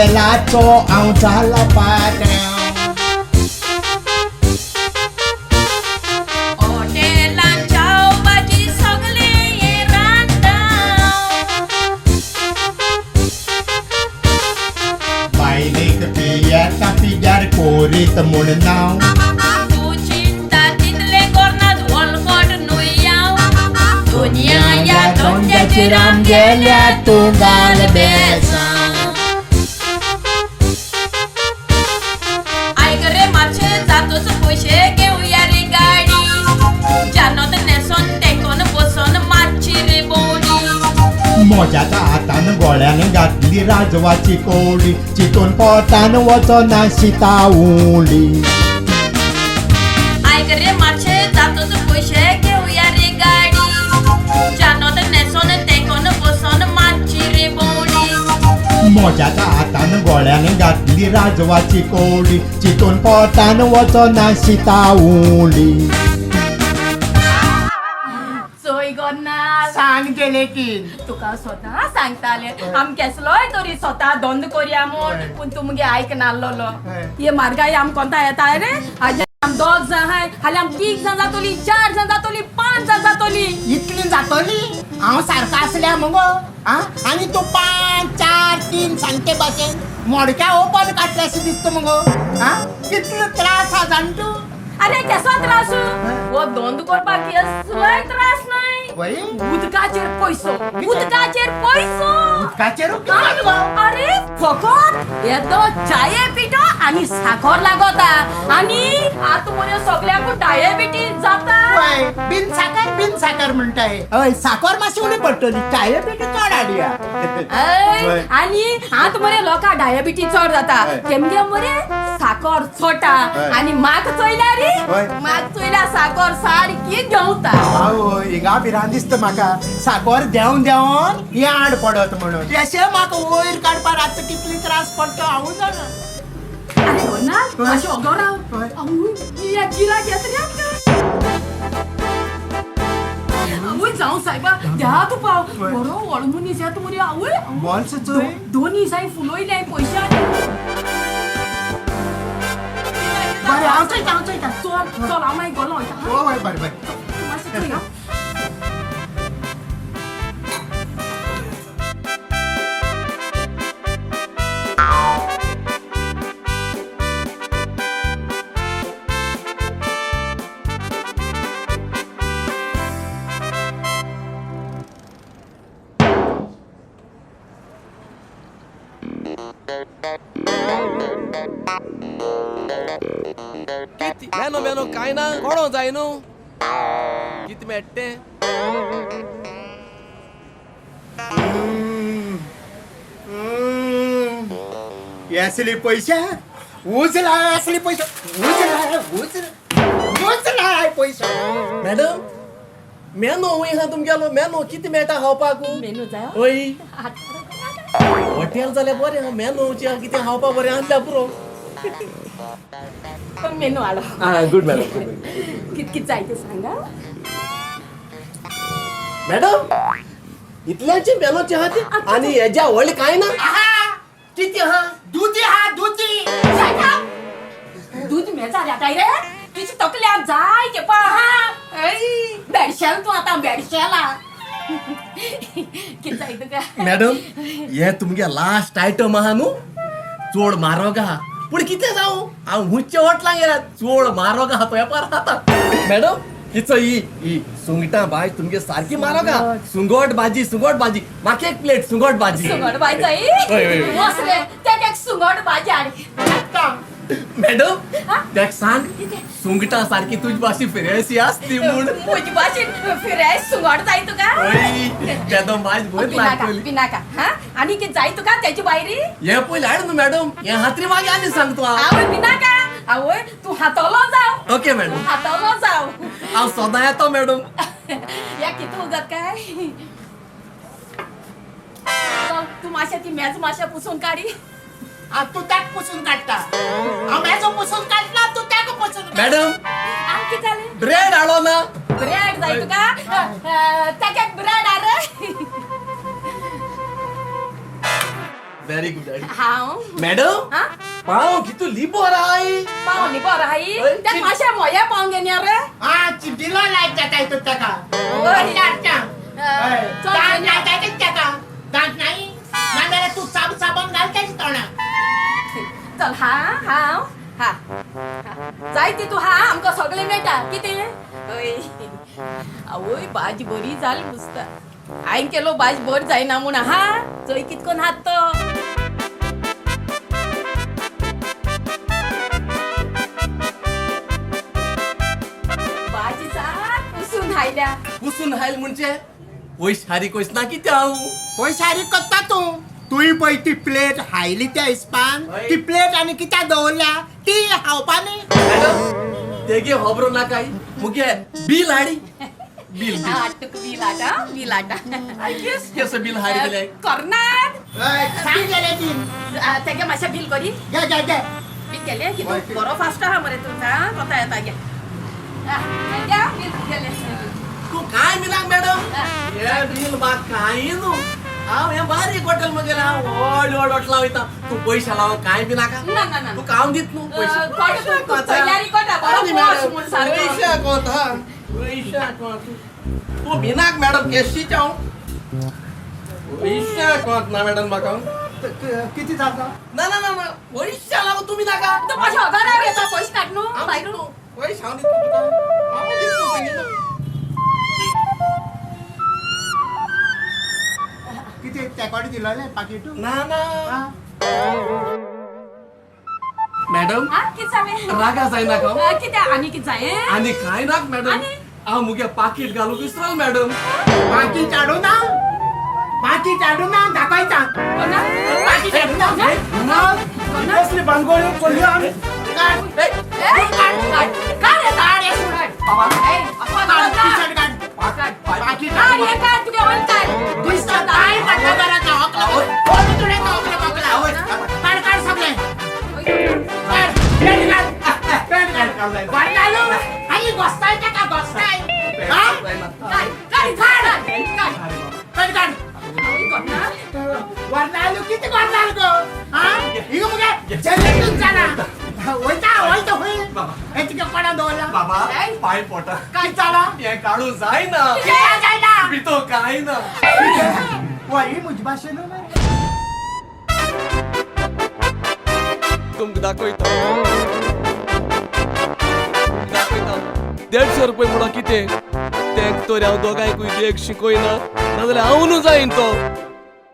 हॉटेलाचो हांव जाला पात्रांव. हॉटेलान चाव भाजी सगळें रांदता. बायलेक पियेता पिड्यार कोरीत म्हूण नांव. तूं चिंता तितलें करनात वलखट न्हय हांव. दुनिया ह्या धंद्याचेर आमगेल्या तूं घाल बेसांव. आयक रे मातशें जातूच पयशे घेवया रे गाडी. जानत न्हेसोन तेंकोन बसोन मातशी रे भोंवडी. म्हज्याच्या हातान गोळ्यान घातली राजवाची कोडी, चितून पोटान वचना शिताउली. आयक रे मातशें जातूच पयशे घेवया रे गाडी. जानत न्हेसोन तेंकोन बसोन मातशी रे भोंवडी. म्हज्याच्या हातान गोळ्यान घातली राजवाची कोडी, चितून पोटान वचना शिताउली. चोय गोन्ना, सांग गेले की तुका स्वता सांगताले आम केसलोय तरी स्वता धंदो करया म्हूण, पूण तूं मुगे आयकनासलो. हे मार्गाय आम कोंता येता रे. आजे आम दोग जाण आहाय, हाल्यां आम तीग जाण जातोली, चार जाण जातोली, पांच जाण जातोली. इतली जातली हांव सारको आसल्या मगो. आं, आनी तूं 5 4 3 सांगते भाशेन मोडक्या ओपन काडले अशें दिसता मगो. आं, कितलो त्रास आहा जाण तूं. अरे केसो त्रास हो धंदो करपाक केसलोय त्रास न्हय. वय उदकाचेर पयसो, उदकाचेर पयसो. उदकाचेर? अरे फकत येदो चाये पिठो आनी साखर लागता आनी आतां मरे सगल्यांकूच डायबिटीज जाता. वय, बिन साखर बिन साखर म्हणटाय. हय, साखर मातशी उणी पडटली, चाये पिठो चड हाडया. ऐ, आनी आतां मरे लोकां डायबिटीज चड जाता, तेमगे मरे साखर चोटा. आनी म्हाका चोयल्यार रे, म्हाका चोयल्यार साखर सारकी देंवता. आवय, हिंगा भिरांत दिसता म्हाका, साखर देंवन देंवन ही आड पडत म्हणून. अशें म्हाका वयर काडपाक रातचो कितले त्रास पडटा हांव जाणा. अरे हो ना, मातशें ओगो राव. आवय, गिराक येता रे आमकां. आवय जावं सायबा, द्या तूं पाव. बरो व्हड मनीस येता मरे. आवय, बोल्स चोय. दोन दिसांनी फुलयले पयशे. बरें, हांव चोयता, हांव चोयता. चल चल, हांव मागीर गोलो वयता. हय, बरें बरें. तूं मातशें चोय आं. कित मेनो मेनो काय ना कोणो जाय न्हू कित मेट्टें. असले पैसे उजलाय, असले पैसे उजलाय, उजलाय उजलाय पैसे. मॅडम, मेनो वय हा तुमगेलो मेनो कितें मेळटा खावपाक? मेनू जाय? हय, हॉटेल जाल्यार बरें हा, मेनोचे कितें खावपाक बरें आसल्यार पुरो. मेनू हाडो. आं, गुड मॅडम. कित कित जाय तें सांगा. मॅडम, इतल्याचे मेनोचे हा ते आनी हेज्या व्हडलें कांय ना. कितें हा? दुदी हा, दुदी. Shut up! दूद मेजार येताय रे तुजी तकल्याक जाय ते पा हा. बेडशेल तूं आतां बेडशेला. कितें जाय तुका? मॅडम, हे तुमगे लास्ट आयटम आहा न्हू, चोड म्हारोग आहा. पूण कितें जावं, हांव उंचे हॉटलां गेल्या चोड म्हारोग आहा तो वेपार खाता. मॅडम, हिचो ही ही सुंगटां भाजी तुमगे सारकी म्हारोग आहा. सुंगट भाजी, सुंगट भाजी म्हाका एक प्लेट सुंगट भाजी. सुंगट भाजी जाय? हय, हय, हय. वच रे, तेका एक सुंगट भाजी हाड. मॅडम, तेका सांग सुंगटां सारकी तुजी भाशी फ्रेश आसती म्हूण. म्हजी भाशेन फ्रेश सुंगट जाय तुका? हय, तेदो भाज भोर पिनाका लागतली. पिनाका. हा, आनी कितें जाय तुका तेजे भायरी? हे पयलीं हाड न्हू मॅडम, हे हातरी मागीर आनी सांग तूं. आवय पिनाका. आवय, तूं हातलो जाव. Okay madam. तूं हातलो जाव. हांव सदां येता मॅडम. या कितू उगत काय. चल, तूं मातशें ती मेज मातशें पुसून काडी. आ, तूं ताक पुसून काडटा, हांव मेजो पुसून काडला, तूं ताका पुसून काड. मॅडम. आनी कितें जालें? ब्रेड हाडो ना. ब्रेड जाय तुका? ताका एक ब्रेड हाड रे. Very good. हांव मॅडम, हा? पाव कितू लिबोर I. पाव न्ही बरो हाई. हय, ते मातशें मोये पाव घेन रे. हा, चिड्डीलो लायक जाता हितून ताका. हय. हाडच्या. चल दांत घेवन या. नाही ताका, दांत नाही, नाजाल्यार तूं साब साबण घाल तेजे तोंडाक. चल हा, हांव हा हा. जाय ती तूं हा, आमकां सगळें मेळटा कितें. हय, आवय, भाजी बरी जाली दिसता. हांवें केलो भाजी बरी जायना म्हूण. हा, चोय कितकोन हात तो. भाजी सात पुसून आयल्या. पुसून हायल म्हणजे पयस हारी कोयस ना कितें हांव. पयशारी करता तूं. तुवें पळय ती प्लेट हायली त्या हिसपान. हय. ती प्लेट आनी कित्याक दवरल्या ती खावपा न्ही. मॅडम, तेगे खबरो नाकाय, मुगे बिल हाडी, बिल बिल. हा, तुका बिल हाडा, बिल हाडा. I case केस बिल हाडी गेले. करनात. हय, सांग गेले ती. तेगे मातशें बिल करी. घे घे घे. बिल केलें की तूं बरो फास्ट आहा मरे तूं. हा, कोता येता, घे. हा, घे बिल केलें. तूं काय मिलांग मॅडम. हा. हे बिल म्हाका कांय न्हू. हांव हें बारीक हॉटेल मगेलें, हांव व्हड व्हड हॉटेलां वयता. तूं पयशे लाव काय बी नाका. ना ना ना. तुका हांव दित न्हू पयशे. कोण तूं? तूं पयल्यारी कोटा बरो पोश म्हूण सारको. पयशे कोता, पयशे कोत. तूं भिनाक मॅडम, केशीच हांव पयशे कोत ना मॅडम म्हाका. किती जाता? ना ना ना ना, पयशे लागू तुमी नाका. तूं मातशें हजारार येता, पयशे काड न्हू हांव भायर. दित न्हू पयशे, हांव दित न्हू तुका, हांव दित न्हू सांगितलं. किती तेकोडी दिलोले पाकीट? ना ना मॅडम. हा, कितें जालें? रागा जायना का? कितें आनी कितें जायें? आनी काय नाक मॅडम. आनी? हांव मुगे पाकीट घालूंक विसरल मॅडम. पाकीट हाडू ना, पाकीट हाडू ना, दाखयता. कोणा? पाकीट हाडू ना. कोणा? कसली भानगड पडली आमी? काड. ए, काड, काड, काड हे, काड हे, काड. बाबा. ए, असो काड, ना. टी-शर्ट काड. काड. पाकीट काड हाडू. हे, काड, तुगे वयर काड. दिसता काय पडलं बरं का? ओकला कोण तुला का? ओकला बोकला. काड काड सगळे काड. पेंट काड, पेंट काड. वरनालू आणि गोस्ताय का गोस्ताय? हा, काड, काड, काड, काड. पेंट काड. आवय, कोणा? वरनालू किती वरनालू गो? हा, हिग मुगे जनरेटर झाला. वयता वयता होय. हे तिके कोणा दवरला? बाबा, पाय पोटा. काय झाला? हे काढू जायना. किती जायना? पितो काय ना. वही मुझ भाषेन. तुमकां दाखयता, दाखयता. 150 रुपये म्हणून कितें तेंक तर हांव दोगांयकूय एक शिकयना, नाजाल्यार हांव न्हू जायन तो.